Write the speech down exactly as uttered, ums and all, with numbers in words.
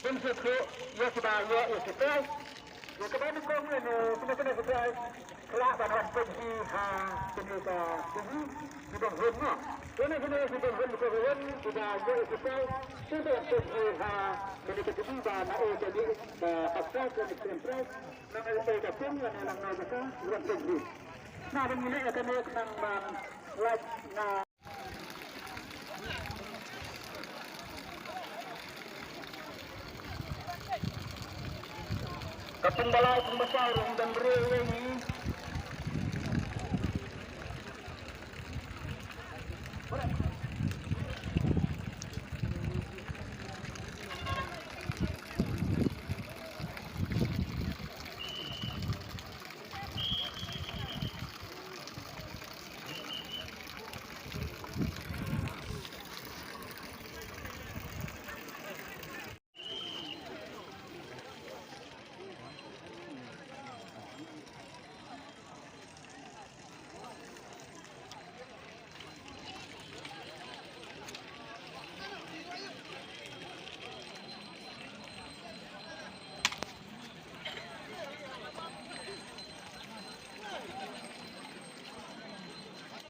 Pynshai ïa kiba ïoh ïa ki prize. Ïa kaba nyngkong lane kine kine ki prize, ka lah ban wan pynshai ha kine ka TV, ki banghun mo. Kine kine ki banghun, ki banghun kiba ïoh ïa ki prize, ki ban pynshai ha kine ka TV ba na e ka dei ka first prize lane second prize. Nang e ka pink lane nang e ka sa, wan pynshai. Na ban ïa kane ka nang ban like na Ka pung ba lai pung ba saw ruh dang briew ïa ngi,